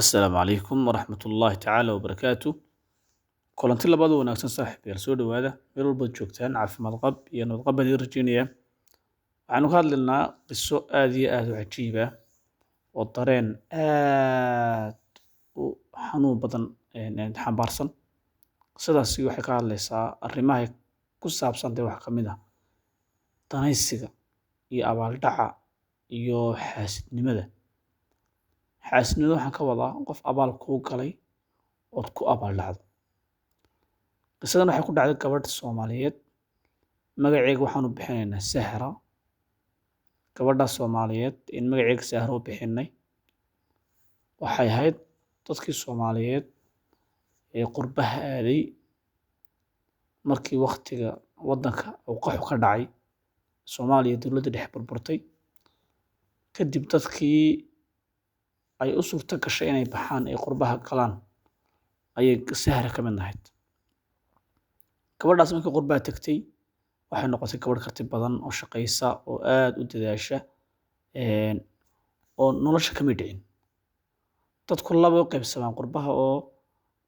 Assalaamu calaykum waraxmatullaahi tacaala wabarakaatu. Kulanti labaad oo wanaagsan, saaxiibayaal, soo dhowaada meel walbaad joogtaan. Caafimaad qab iyo nabad qab baan idiin rajeynayaa. Waxaanu ka hadlaynaa qiso aad iyo aad u cajiib ah oo dareen aad u xanuun badan xambaarsan. Qisadaasi waxay ka hadlaysaa arrimaha ku saabsan dee wax ka mid ah danaysiga iyo abaaldhaca iyo xaasidnimada. Xaasidnimada waxaan ka wadaa qof abaal kuu galay ood ku abaal dhacdo. Qisadan waxay ku dhacday gabadh Soomaaliyeed. Magaceega waxaanu bixinaynaa Sahra. Gabadha Soomaaliyeed in magaceega Sahra u bixinay waxay ahayd dadkii Soomaaliyeed ee qurbaha aaday markii waqtiga waddanka uu qaxu ka dhacay, Soomaaliya dowladda dhexe burburtay. Kadib dadkii ay u suurto gashay inay baxaan ee qurbaha galaan ayay Sahra ka mid ahayd. Gabadhaas markii qurbaha tagtay waxay noqotay gabadh karti badan oo shaqaysa oo aad u dadaasha, oo nolosha kama dhicin. Dadku laba u qaybsamaan qurbaha, oo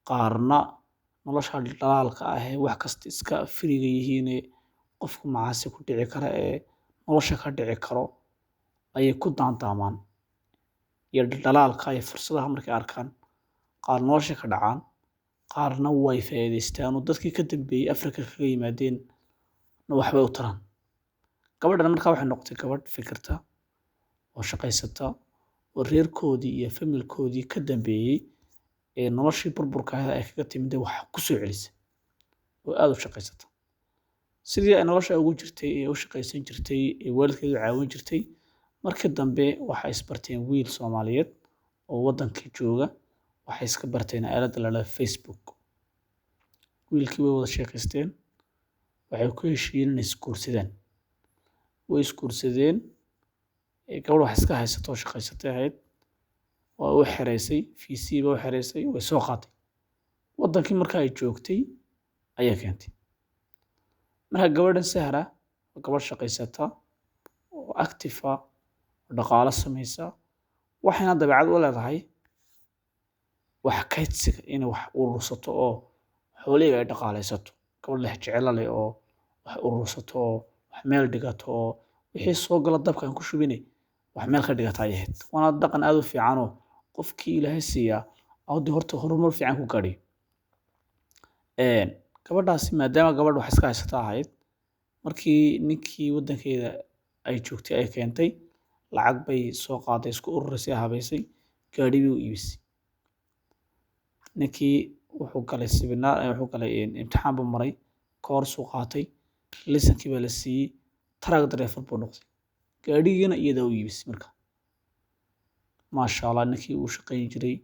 qaarna nolosha dhalaalka ah ee wax kasta iska firiga yihiin, qofku macaasi ku dhici kara ee nolosha ka dhici karo ayay ku daandaamaan, iyo dhalaalka iyo fursadaha markay arkaan qaar nolosha ka dhacaan, qaarna way faa'iidaystaan oo dadkii ka dambeeyey Afrika kaga yimaadeen na waxbay u taraan. Gabadhan markaa waxay noqotay gabadh fikirta oo shaqaysata oo reerkoodii iyo familkoodii ka dambeeyey ee noloshii burburka ahayd ay kaga timid wax ku soo celisa oo aad u shaqaysata. Sidii ay nolosha ugu jirtay ee u shaqaysan jirtay ee waalidkeed u caawin jirtay, markii dambe waxay isbarteen wiil Soomaaliyeed oo waddankii jooga. Waxay iska barteen aaladda la dhahdo Facebook. Wiilkii way wada sheekaysteen, waxay ku heshiiyeen inay isguursadaan. Way isguursadeen. Gabadh wax iska haysato oo shaqaysatay ahayd. Waa u xereysay, fiisii ba u xereysay, way soo qaatay. Waddankii marka ay joogtay ayaa keentay. Marka gabadhan Sahra waa gabadh shaqaysata oo active ah oo dhaqaalo samaysa, waxayna dabeecad u leedahay wax kaydsiga, inay wax urursato oo xoolihii ay dhaqaalaysato. Gabadh leh jecelo leh oo wax urursato oo wax meel dhigato oo wixii soo gala dabka aan ku shubine wax meel ka dhigata ay ahayd. Waana dhaqan aad u fiican oo qofkii Ilaahay siiyaa awdi horta horumar fiican ku gaadhay. Gabadhaasi maadaama gabadh wax iska haysata ahayd, markii ninkii waddankeeda ay joogtay ay keentay, lacag bay soo qaaday, isku ururisay, habaysay, gaadhi bay u iibisay. Ninkii wuxuu galay seminar, wuxuu galay imtixaan buu maray, koorsuu qaatay, lisankii baa la siiyey, truck driver buu noqday. Gaadhigiina iyadaa u iibisay marka. Maasha Allah, ninkii uu shaqayn jiray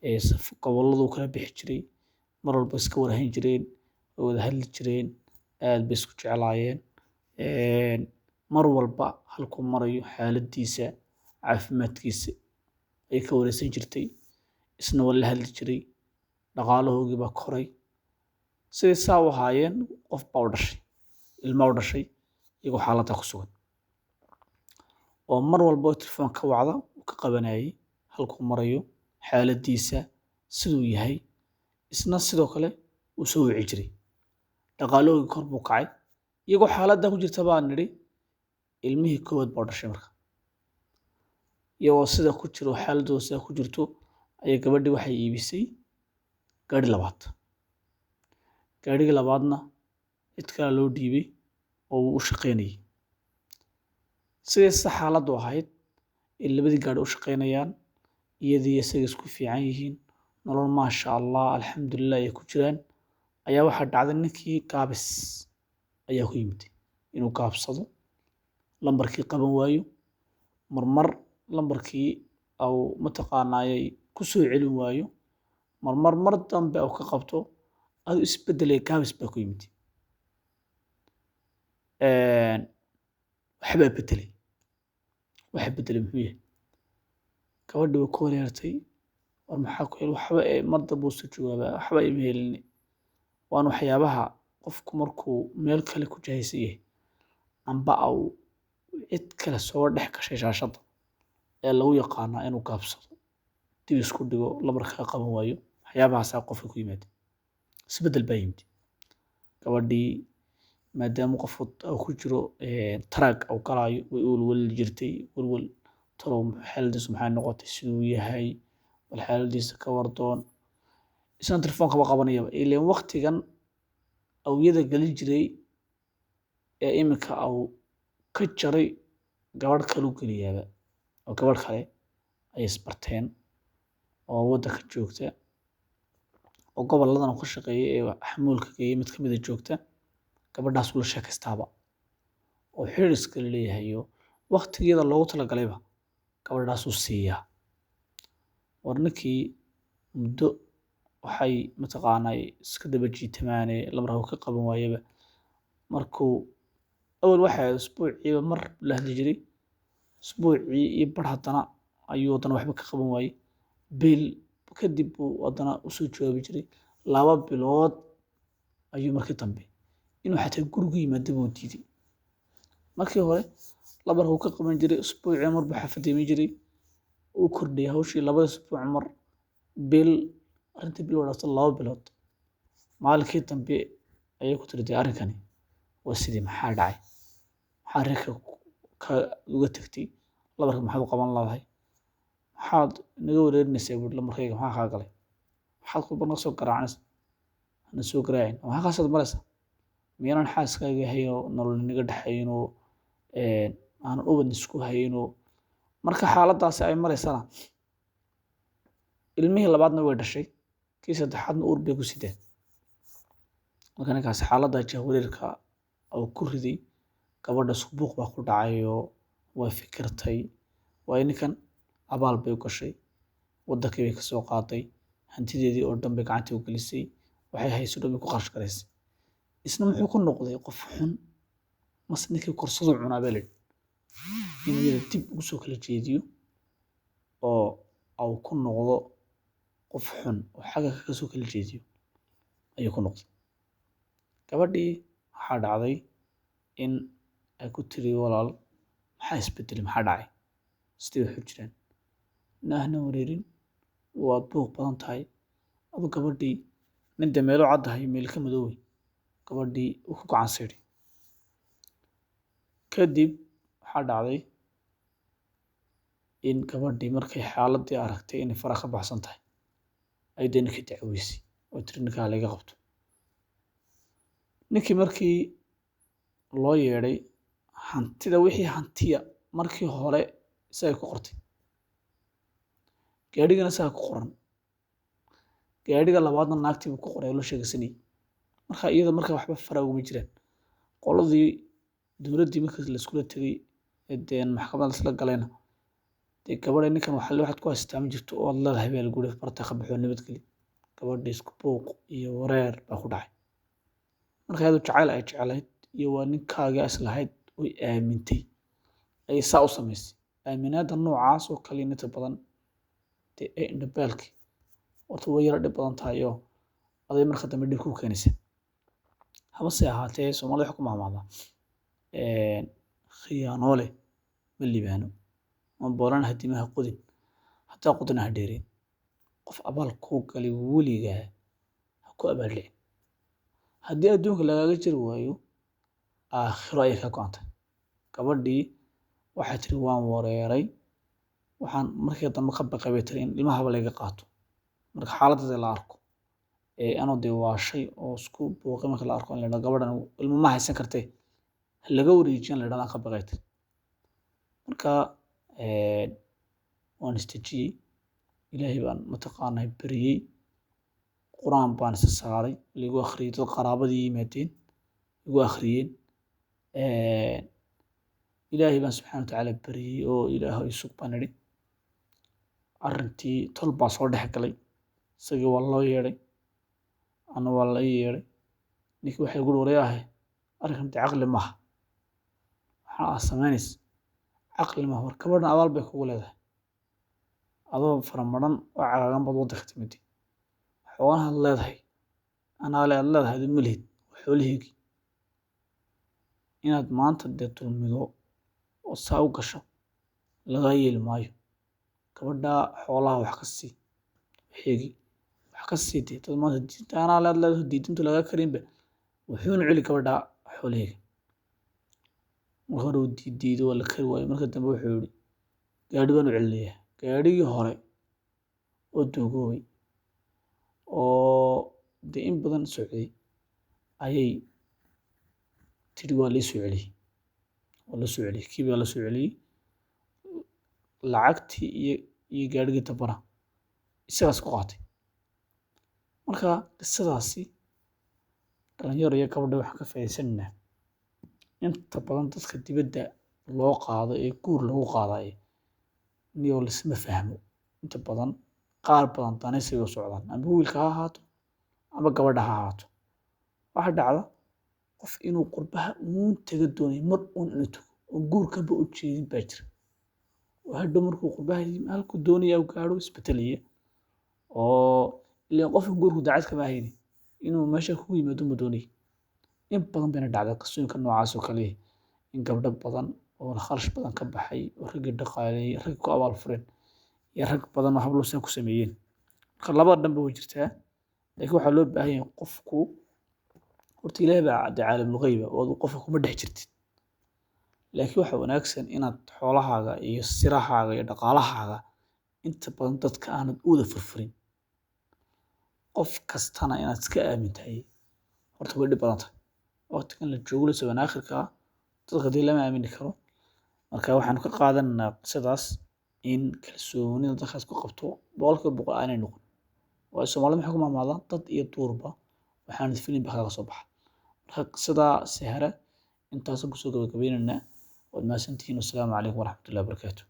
ee gobolladuu kala bixi jiray, mar walba iska warhayn jireen, way wada hadli jireen, aad bay isku jeclaayeen. Mar walba halkuu marayo, xaaladdiisa, caafimaadkiisa ayay ka wareysan jirtay, isna waa la hadli jiray. Dhaqaalahoogii baa koray. Siday saa u ahaayeen, qof baa u dhashay, ilma u dhashay, iyagoo xaaladda ku sugan. Oo mar walba oo telefoon ka wacda uu ka qabanayay, halkuu marayo, xaaladdiisa, siduu yahay, isna sidoo kale uu soo wici jiray. Dhaqaalahoogii kor buu kacay. Iyagoo xaaladda ku jirta baan nidhi ilmihii koowaad baa u dhashay marka. Iyagoo sida ku jiro, xaaladooda sida ku jirto, ayay gabadhii waxay iibisay gaadhi labaad. Gaadhigii labaadna cid kale loo dhiibay oo uu u shaqaynayay. Siday sa xaaladdu ahayd in labadii gaadhi u shaqaynayaan, iyadii isaga isku fiican yihiin, nolol maasha Allah, alxamdulillah ay ku jiraan, ayaa waxaa dhacday ninkii gaabis ayaa ku yimid inuu gaabsado, lambarkii qaban waayo, marmar lambarkii au mataqaanaayay ku soo celin waayo, marmar mar dambe uu ka qabto, adu isbedelay, gaabis baa ku yimid. Waxbaa bedelay. Waxa bedelay muxuu yahay? Gabadhii way ku wareertay. War maxaa ku helay? Waxba ee mar dambe uu soo jawaabaa, waxba ima helin. Waana waxyaabaha qofku markuu meel kale ku jahaysan yahay amba au cid kale soo dhex gashay shaashadda ee lagu yaqaanaa inuu gaabsado. Dib isku dhigo, lambarka ka qaban waayo, waxyaabahaasaa qofka ku yimaada. Isbeddel baa yimid gabadhii, maadaama qofku uu ku jiro track uu galaayo. Way welweli jirtay, welwel: talow xaaladiisu maxay noqotay, siduu yahay, bal xaaladiisa ka wardoon. Isna telefoonka ma qabanayaba, ileen waqtigan awyada gelin jiray ee iminka uu ka jaray gabadh kale u geliyaaba, oo gabadh kale ay isbarteen oo waddanka joogta, oo goboladan uu ka shaqeeyay ee xamuulka geeyay mid kamid ah joogta. Gabadhaas ula sheekaystaaba oo xiriir iskala leeyahayo, waqtigeeda loogu talagalayba gabadhaasuu siiyaa. War ninkii muddo waxay mataqaanaa iska daba jiitamaane, lambarka ka qaban waayaba. Markuu awal waxay ahayd usbuuciiba mar la hadli jiray, usbuucii iyo bar haddana ayuu haddana waxba ka qaban waayey. Bil kadib buu haddana usoo jawaabi jiray. 2 bilood ayuu markii dambe inuu xataa gurigu yimaado buu diiday. Markii hore lambarka uu ka qaban jiray, usbuucii mar buu xaafadda iman jiray. Uu kordhiyay hawshii, 2da usbuuc mar, bil, arrintii bil wadaagto, 2 bilood. Maalinkii dambe ayay ku tiri: "Dee arrinkani waa sidii? Maxaa dhacay? Maxaa reerka ka uga tagtay? Lambarka maxaad u qaban leedahay? Maxaad naga wareerinaysaa?" Buuri: "Lambarkayga maxaa kaa galay? Maxaad kulba naga soo garaacanaysa? Hana soo garaacin. Maxaa kaasaad maraysaa? Miyaanan xaaskaaga ahayn oo nolol naga dhexayn oo aanan ubad isku haynoo?" Marka xaaladdaasi ay maraysana, ilmihii labaadna way dhashay, kii saddexaadna uur bay ku sideen. Marka ninkaasi xaaladda jahwareerka uu ku riday gabadha, isku buuq baa ku dhacay oo way fikirtay. Waayo, ninkan abaal bay u gashay, waddankii bay kasoo qaaday, hantideedii oo dhan bay gacantii u gelisay, waxay hayso dhan bay ku kharash garaysay. Isna muxuu ku noqday? Qof xun. Mas ninkii korsadu cunaa baa la yidhi. Inuu iyada dib ugu soo kala jeediyo oo uu ku noqdo qof xun oo xagga kaga soo kala jeediyo ayuu ku noqday. Gabadhii waxaa dhacday in ay ku tiri: "Walaal, maxaa isbedelay? Maxaa dhacay? Sidee wax u jiraan? Naahna wareerin, waad buuq badan tahay adu." Gabadhii nin dee meelo caddahay, meel ka madoowey, gabadhii uu ku gacan sayday. Kadib waxaa dhacday in gabadhii markay xaaladii aragtay inay fara ka baxsan tahay, ay dee ninkii dacweysay oo tiri: "Ninkaa laga qabto." Ninkii markii loo yeedhay, hantida, wixii hantiya markii hore isagay ku qortay, gaadhigana isagaa ku qoran, gaadhiga labaadna naagtii buu ku qoray oo la sheegaysanayay. Marka iyada marka waxba fara uguma jiraan. Qoladii dowladdii markii laiskula tegay ee dee maxkamad laisla galayna, dee gabadha ninkan waxa waxaad ku haysataa ma jirto oo aad leedahay baa lagu yidhi, barta ka baxoo nabadgeli. Gabadhii isku buuq iyo wareer baa ku dhacay. Marka iyadu jacayl ay jeclayd iyo waa ninkaaga islahayd way aamintay, ayay saa u samaysay. Aaminaadda noocaas oo kale inta badan dee ee indhabaalki horta way yara dhib badan tahay oo aday marka dambe dhib ku keenaysa. Habase ahaatee, Soomaalida waxay ku mahmaahdaa: khiyaanoole ma liibaano, ma boolana hadimaha qodin, hadaa qodina ha dheereen. Qof abaal kuu galay weligaa ha ku abaal dhicin. Haddii adduunka lagaaga jiri waayo, aakhiro ayay kaa go'antay. Gabadhii waxay tiri: "Waan wareeray, waxaan markii dambe ka baqay," bay tiri, "in ilmahaba layga qaato marka xaaladdeeda la arko ee anoo dee waa shay oo isku buuqay. Marka la arko in la yidhahdo gabadhan ilmo ma haysan kartee, ha laga wareejiyan la yidhahdo aan ka baqay," tiri. Marka waan isdejiyey, Ilaahay baan mataqaanaa beriyey, Qur-aan baan isa saaray, laigu akhriyey, dad qaraabadii yimaadeen, igu akhriyeen. Ilaahay baan subxaana watacaala beriyey oo Ilaahay isug baan idhi. Arrintii tol baa soo dhex galay, isagii waa loo yeedhay, ana waa la ii yeedhay. Ninkii waxay guri: "Warayaahe, arrinkan dee caqli maaha, waxa aad samaynaysa caqli maaha. War gabadhan abaal bay kugu leedahay, adoo faramaran oo cagaagan baad waddanka timid, xoolahaad leedahay anaa le aad leedahay, adu ma lihid xoolahaygii inaad maanta dee dulmido oo saa u gasho lagaa yeeli maayo." Gabadha xoolaha wax ka sii, waxeegi wax ka sii dee dad maanta diinta anaa leed leedahay, diidintu lagaa karinba, wuxuuna celi gabadha xoolaheega. Marka hore uu diidiido, waa la kari waayo. Marka dambe wuxuu yihi gaadhi baan u celinayaa. Gaadhigii hore oo duugoobay oo dee in badan socday ayay tidhi waa lii soo celiyey. Waa la soo celiyey, kii baa la soo celiyey, lacagtii iyo gaadhigii dambana isagaas ku qaatay. Marka qisadaasi dhalinyaro iyo gabadha waxaan ka faa'iidaysanaynaa, inta badan dadka dibadda loo qaado ee guur lagu qaadayo niyo lisma fahmo. Inta badan qaar badan danaysi bay u socdaan, amba wiilka ha ahaato ama gabadha ha ahaato. Waxaa dhacda qof inuu qurbaha uun taga doonayo, mar uun inuu tago oo guurkanba u jeedin baa jira, oo hadhow markuu qurbaha yimi halkuu doonaya uu gaadho isbedelaya, oo ileen qofka guurku daacad kama ahayni, inuu meesha kugu yimaado ma doonaya. In badan bayna dhacday qisooyinka noocaas oo kale, in gabdho badan oo kharash badan ka baxay oo raggii dhaqaaleeyey, rag ku abaal fureen, iyo rag badan oo hablo sidan ku sameeyeen. Marka labada dhanba way jirtaa, laakiin waxaa loo baahan yahay qofku horta Ilaahay baa dee caalamul ghayba oo adigu qofka kuma dhex jirtid, laakiin waxa wanaagsan inaad xoolahaaga iyo sirahaaga iyo dhaqaalahaaga inta badan dadka aanad u wada furfurin. Qof kastana inaad iska aamintahay horta way dhib badan tahay waqtigan la joogo la saban aakhirka, dadka dee lama aamini karo. Marka waxaanu ka qaadanaynaa qisadaas in kalsoonida dadkaas ku qabto 100% aanay noqon. Waayo Soomaalida maxay ku mahmaadaan? Dad iyo duurba waxaanad filin ba kaaga soo baxa. Marka qisadaa Sahara intaasaan kusoo gabagabeynaynaa. Waad mahadsantihiin. Wassalaamu calaykum waraxmatullahi wabarakaatu.